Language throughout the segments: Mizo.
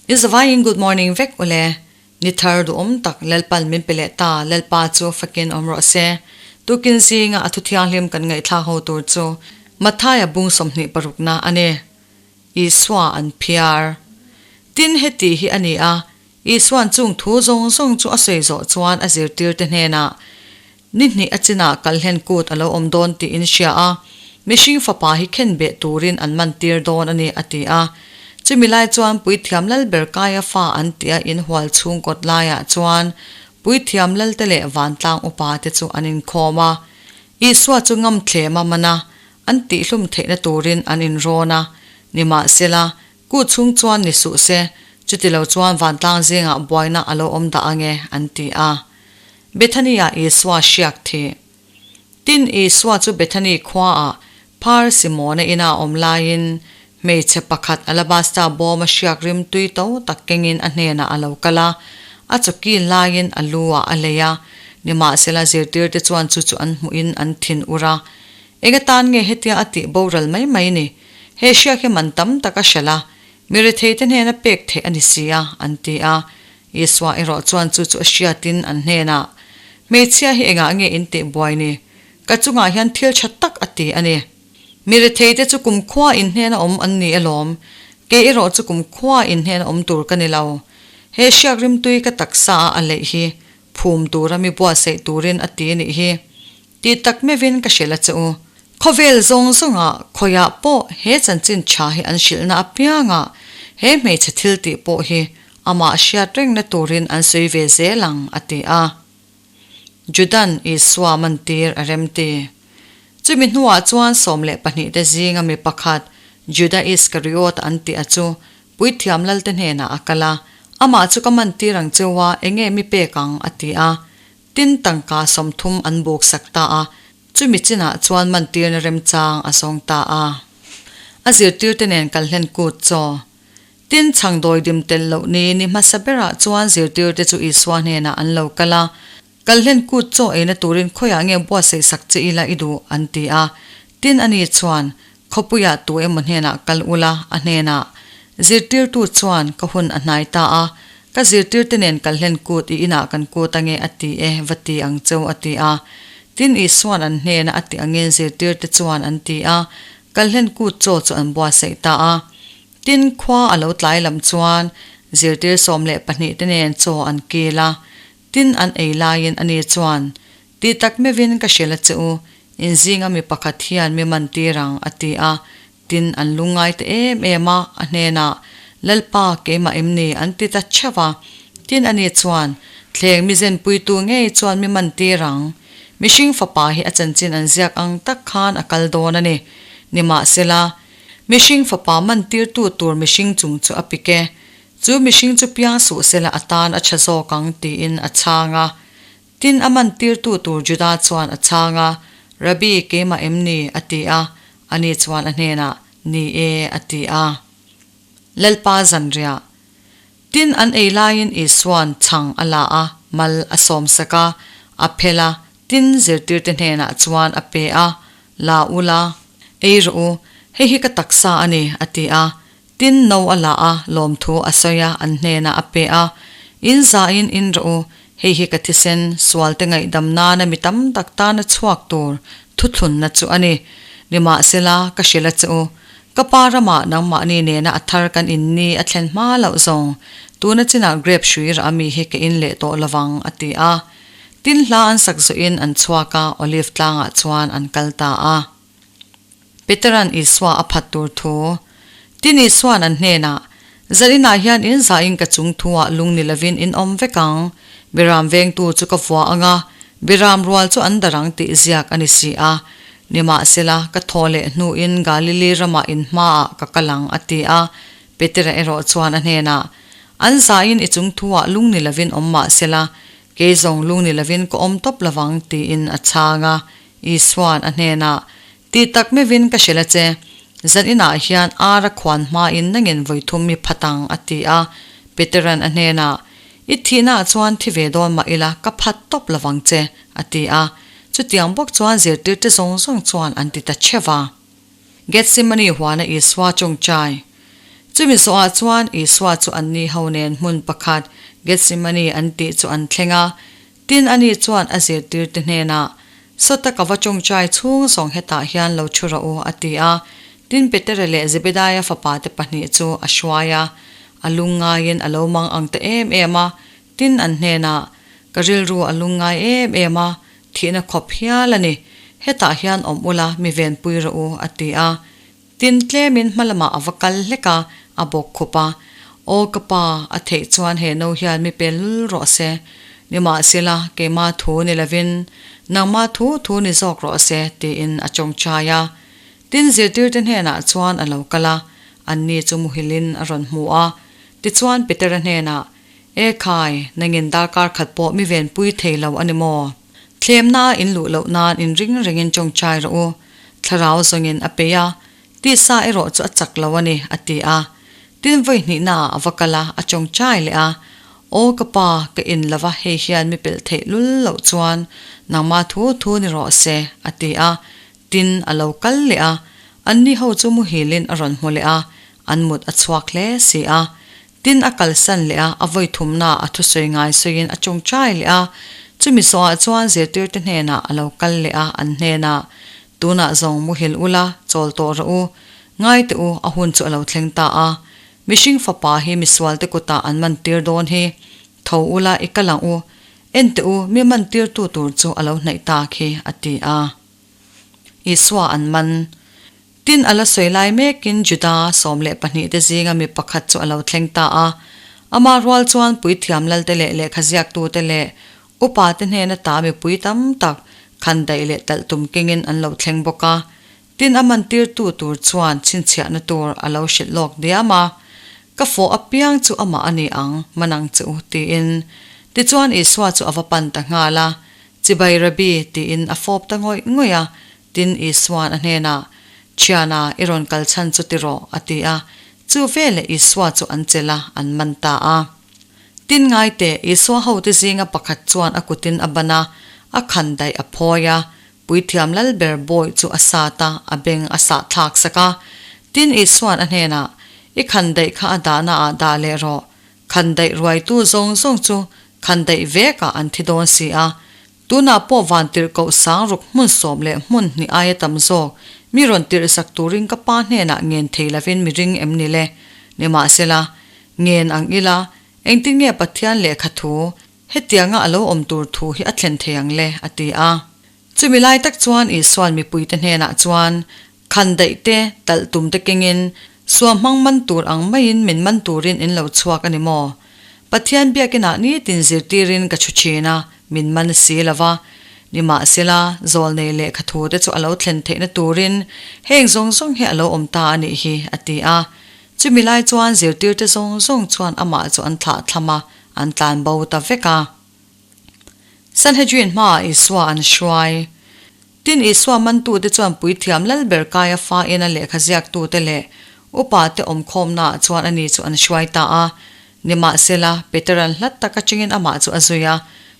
I zavaiin good morning vek ule. Ni thar duhawm tak Lalpan min pe leh ta, Lalpa chu fakin awm rawh se. Tukin zinga a thu thianghlim kan ngaihthlak ho tur chu Mathaia bung 26 na a ni. Isua an phiar. Tin heti hi a ni a, Isuan chung thu zawng zawng chu a sawi zawh chuan a zirtirte hnenah, Ni hnih a chinah kalhlen kut a lo awm dawn tiin hria a, mihring fapa hi khen beh turin an man tir dawn a ni, a ti a. Chumi lai chuan Puithiam Lalber Kaiafa an tia inhual chhung kawt laiah chuan Puithiam Lalte leh Vantlang upa te chu an inkhawm a. Isua chu ngamthlem a man a, an tihhlum theihna turin an inrawn a. Nimahsela, Kut chhung chuan ni suh se, chutilo chuan vantlang zingah buaina a lo awm dah ange, an ti a. Bethany-ah Isua hriak thih. Tin, Isua chu Bethany khuaah Phar Simona ina a awm laiin hmeichhe pakhat alabasta bawma hriak rim tui to tak kengin a hnenah a lo kal a, a chawkil laiin a lu-ah a lei a. Nimahsela zirtirte chuan chu chu an hmuhin an thin ur a. Eng atan nge hetia a tih boral mai mai ni? He hriak hi man tam tak a hralh a, mi retheite hnena pek theih a ni si a, an ti a. Isua erawh chuan chu chu a hriatin an hnenah, Hmeichhia hi engah nge in tih buai ni? Ka chungah hian thil tha tak a ti a ni. Mi retheite chu kumkhua in hnena awm an ni alawm, kei erawh chu kumkhua in hnena awm tur ka ni lo. He hriak rimtui ka taksa a a leih hi phum tura mi buatsaih turin a ti a nih hi. Ti tak meuhin ka hrilh a che u. Khawvel zawng zawngah khawiah pawh he chanchin tha hi an hrilhna apiangah he hmeichhe thil tih pawh hi amah hriat rengna turin an sawi ve zel ang, a ti a. Judan Isua mantir a remti. Chumi hnuah chuan 12 te zinga mi pakhat Juda Iskariot an tih a chu Puithiam Lalte hnenah a kal a, Amah chu ka mantir ang cheu a, enge mi pek ang? a ti a. Tin tangka 30 an buk sak ta a, chumi chinah chuan mantirna remchang a zawng ta a. A zirtirte nen kal hlen kut chaw. Tin chhang dawi dim tel loh ni ni hmasa berah chuan zirtirte chu Isua hnenah an lo kal a, Kal hlen kut chaw eina turin khawiah nge buatsaih sak che ila i duh? an ti a. Tin ani chuan, Khawpuiah tu emaw hnenah kal ula, a hnenah, Zirtirtu chuan ka hun a hnai ta a, ka zirtirte nen kal hlen kut i inah kan kut ange a ti e, va ti ang cheu a ti a. Tin Isuan an hnena a ti angin zirtirte chuan an ti a, kal hlen kut chaw chu an buatsaih ta a. Tin khua a lo tlai lam chuan zirtir 12 te nen chaw an kil a, tin an ei laiin ani chuan, Ti tak meuhin ka hrilh a che u, in zinga mi pakhat hian mi man tir ang, a ti a. Tin, an lungngai ta em em a, a hnenah, Lalpa, keimah em ni? an ti ta theuh a. Tin, ani chuan, Thleng mi zenpuitu ngei chuan mi man tir ang. Mihring fapa hi a chanchin an ziak ang tak khan a kal dawn a ni. Nimahsela, mihring fapa man tirtu tur mihring chung chu a pik e. Chu mihring chu piang suh sela a tan a tha zawk ang, tiin a chhang a. Tin, a man tirtu tur Juda chuan a chhang a, Rabbi, keimah em ni? a ti a. Ani chuan a hnenah, Ni e, a ti a. Lalpa zanriah. Tin, an ei laiin Isua'n chhang a la a, mal a sawmsak a, a phel a, tin, zirtirte hnenah chuan a pe a, La u la, ei rawh u, hei hi ka taksa a ni, a ti a. Tin, no a la a, lawmthu a sawi a, an hnenah a pe a, In zain in rawh u, hei hi ka thisen, sualte ngaihdam nana mi tam tak tana chhuak tur thuthlunna chu a ni. Nimahsela, ka hrilh a che u, ka pa ramah nangmahni nena a thar kan in ni a thlen hma loh zawng, tuna chinah grape hrui rah ami hi ka in leh tawh lovang, a ti a. Tin hla an sak zawhin an chhuak a, Olive tlangah chuan an kal ta a. Petera'n Isua a phat tur thu. Tin Isua'n an hnenah, Zaninah hian in zahin ka chung thuah lung ni lovin in awm vek ang. Biram vengtu chu ka vua ang a, biram rual chu an darang tih ziak a ni si a. Nimahsela, ka thaw leh hnuin Galili ramah in hmaah ka kal ang, a ti a. Petera erawh chuan a hnenah, An zahin i chung thuah lung ni lovin awm mahsela, kei zawng lung ni lovin ka awm tawp lovang, tiin a chhang a. Isua'n a hnenah, Ti tak meuhin ka hrilh a che, zan inah hian ar a khuan hmain nangin vawi thum mi phat ang, a ti a. Petera'n a hnenah, I thihnaah chuan thi ve dawn mah ila ka phat tawp lovang che, a ti a. Chutiang bawk chuan zirtirte zawng zawng chuan an ti ta cheu va. Gethsemane huana Isua chawngchai. Chumi zawhah chuan Isua chu anni ho nen hmun pakhat Gethsemane an tih chu an thleng a. Tin, ani chuan a zirtirte hnenah, Sawta ka va tawngtai chhung zawng hetah hian lo thu rawh u, a ti a. Tin, Petera leh Zebedaia fapate pahnih chu a hruai a. A lungngaiin a lo mang ang ta em em a. Tin, an hnenah, Ka rilru a lungngai em em a, thihna khawp hial a ni. Hetah hian awm ula, mi venpui rawh u, a ti a. Tin, tlemin hma lamah a va kal hlek a, a bawk khup a. Aw ka pa, a theih chuan he no hian mi pe lul rawh se. Nimahsela, keima thu ni lovin, nangma thu thu ni zawk rawh se, tiin a tawngtai a. Tin, zirtirte hnenah chuan a lo kal a, anni chu muhilin a rawn hmu a. Tichuan, Petera hnenah, E khai, nangin darkar khat pawh mi venpui thei lo a ni maw? Thlemna a inluh loh nan inring rengin tawngtai rawh u. Thlarau zawngin a peih a, tisa erawh chu a chak lo a ni, a ti a. Tin vawi hnihnaah a va kal a, a tawngtai leh a, Aw ka pa, ka in lova hei hian mi pelh theih lul loh chuan nangmah thu thu ni rawh se, a ti a. Tin a lo kal leh a, anni ho chu muhilin a rawn hmu leh a, an mut a chhuak hle si a. Tin a kalsan leh a, a vawi thumnaah a thusawi ngai sawiin a tawngtai leh a. Chumi zawhah chuan zirtirte hnenah a lo kal leh a, an hnenah, Tunah zawng muhil ula, chawl tawh rawh u. Ngai teh u, a hun chu a lo thleng ta a. Mihring fapa hi misualte kutah an man tir dawn hi. Tho ula, i kal ang u. En teh u, mi man tirtu tur chu a lo hnaih tak hi, a ti a. Isua an man. Tin, a la sawi lai mekin Juda 12 te zinga mi pakhat chu a lo thleng ta a. Ama rual chuan puithiam lalte leh lehkhaziaktute leh upate hnena ta mipui tam tak khandaih leh talh tum kengin an lo thleng bawk a. Tin, a mantirtu tur chuan chhinchhiahna tur a lo hrilh lawk diam a. Ka fawh apiang chu amah a ni ang, man ang che u, tiin. Tichuan Isua chu a va pan ta nghal a. Chibai Rabbi, tiin a fawp ta ngawih ngawih a. Tin, Isua'n a hnenah, Thiana, i rawn kal chhan chu ti rawh, a ti a. Chu veleh Isua chu an chelh a, an man ta a. Tin, ngai teh, Isua hote zinga pakhat chuan a kutin a ban a, a khan daih a phawi a, puithiam lalber bawih chu a sat a, a beng a sah thlak sak a. Tin, Isua'n a hnenah, I khan daih kha a dahnaah dah leh rawh, khan daih ruaitu zawng zawng chu khan daih vekah an thi dawn si a, Tunah pawh van tirhkoh sang ruk hmun sawm leh hmun hnih aia tam zawk mi rawn tirh sak turin ka pa hnenah ngen thei lovin mi ring em ni le? Nimahsela, ngen ang ila, engtin nge Pathian lehkha thu hetianga a lo awm tur thu hi a thlen thei ang le? a ti a. Chumi lai tak chuan Isua'n mipuite hnenah chuan, Khan daih te, talh tum te kengin, suam hmang man tur ang maiin min man turin in lo chhuak a ni maw? Pathian biakinah nitin zirtirin ka chhu thin a, min man si lo va. Nimahsela, zawlnei lehkha thu te chu a lo thlen theihna turin heng zawng zawng hi a lo awm ta a nih hi, a ti a. Chumi lai chuan zirtirte zawng zawng chuan amah chu an thlah thlam a, an tlan bo ta vek a. Sanhedrin hmaah Isua an hruai. Tin, Isua mantute chuan puithiam lalber kaia fa ina lehkha ziaktute leh upate awmkhawmnaah chuan ani chu an hruai ta a. Nimahsela, Petera'n hlat tak atangin amah chu a zui a,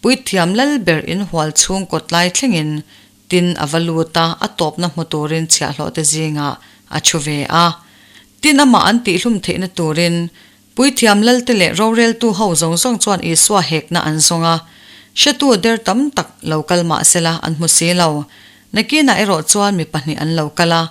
puithiam lalber inhual chhung kawtlai thlengin tin a va lut a, a tawpna hmu turin chhiahhlawhte zingah a thu ve a. Tin, amah an tihhlum theihna turin Puithiam lalte leh roreltu ho zawng zawng chuan Isua hekna an zawng a, hretu der tam tak lo kal mah sela an hmu si lo. Nakinah erawh chuan mi pahnih an lo kal a,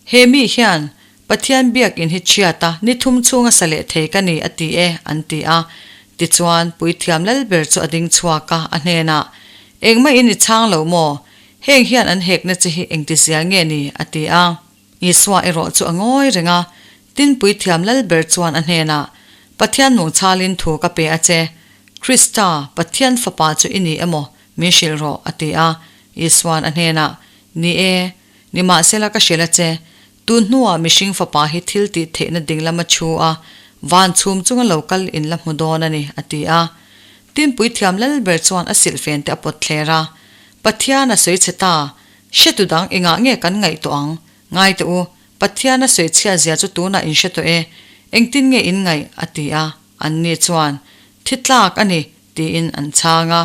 He mi hian Pathian biakinn hi chhiat a, ni thum chhunga sa leh thei ka ni a ti e, an ti a. Tichuan, Puithiam lalber chu a ding chhuak a, a hnenah, Engmah in i chhang lo maw? Heng hian an hekna che hi engtizia nge ni? a ti a. Isua erawh chu a ngawi reng a, tin Puithiam Lalber chuan a hnenah, Pathian nungchalin thu ka pe a che, Krista, Pathian Fapa chu i ni emaw, min hrilh rawh, a ti a. Isua'n a hnenah, Ni e, nimahsela ka hrilh a che, tun hnuah mihring Fapa hi thil tih theihna ding lama chhu a, van chhum chunga lo kal in la hmu dawn a ni, a ti a. Tin Puithiam Lalber chuan a silhfente a pawt thler a, Pathian a sawi che ta, Hretu dang engah nge kan ngaihtuah ang? Ngai teh u, Pathian a sawichhia zia chu tunah in hre tawh e, engtin nge in ngaih? a ti a. Anni chuan, Thi tlak a ni, tiin an chhang a.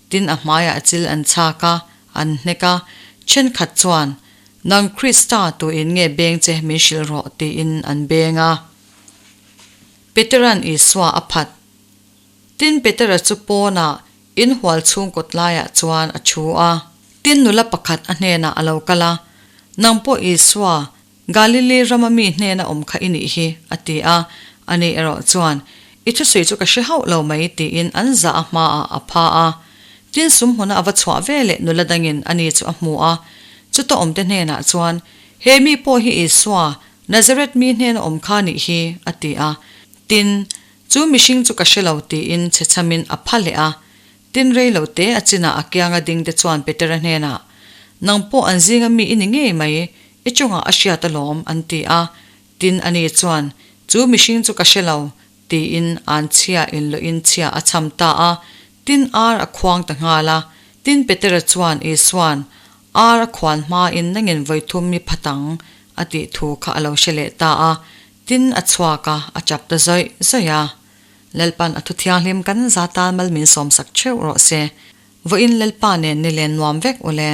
Tin a hmaiah chil an chhak a, an hnek a. Thenkhat chuan, Nang Krista tuin nge beng che min hrilh rawh, tiin an beng a. Petera'n Isua a phat. Tin, Petera chu pawnah inhual chhung kawt laiah chuan a thu a. Tin, nula pakhat a hnenah a lo kal a, Nang pawh Isua, Galili rama mi hnena awm kha i nih hi, a ti a. Ani erawh chuan, I thusawi chu ka hre hauh lo mai, tiin an zah a hmaah a pha a. Tin, sumhmuna a va chhuah veleh nula dangin ani chu a hmu a. Chuta awmte hnenah chuan, He mi pawh hi Isua, Nazareth mi hnena awm kha nih hi, a ti a. Tin, chu mihring chu ka hre lo tiin chhechamin a pha leh a. Tin, rei lo te a chinah a kianga ding te chuan Petera hnenah, Nang pawh an zinga mi i ni ngei mai, i chungah a hriat alawm, an ti a. Tin, ani chuan, Chu mihring chu ka hre lo, tiin an chhia inlawhin chhia a chham ta a. Tin, ar a khuang ta nghal a. Tin, Petera chuan Isua'n, Ar a khuan hmain nangin vawithum mi phat ang, a tih thu kha a lo hre leh ta a. Tin, a chhuak a, a chap ta zawih zawih a. Lalpan a thu thianghlim kan za tan mal min sawmsak theuh rawh se. Vawiin Lalpa nen ni len nuam vek u le.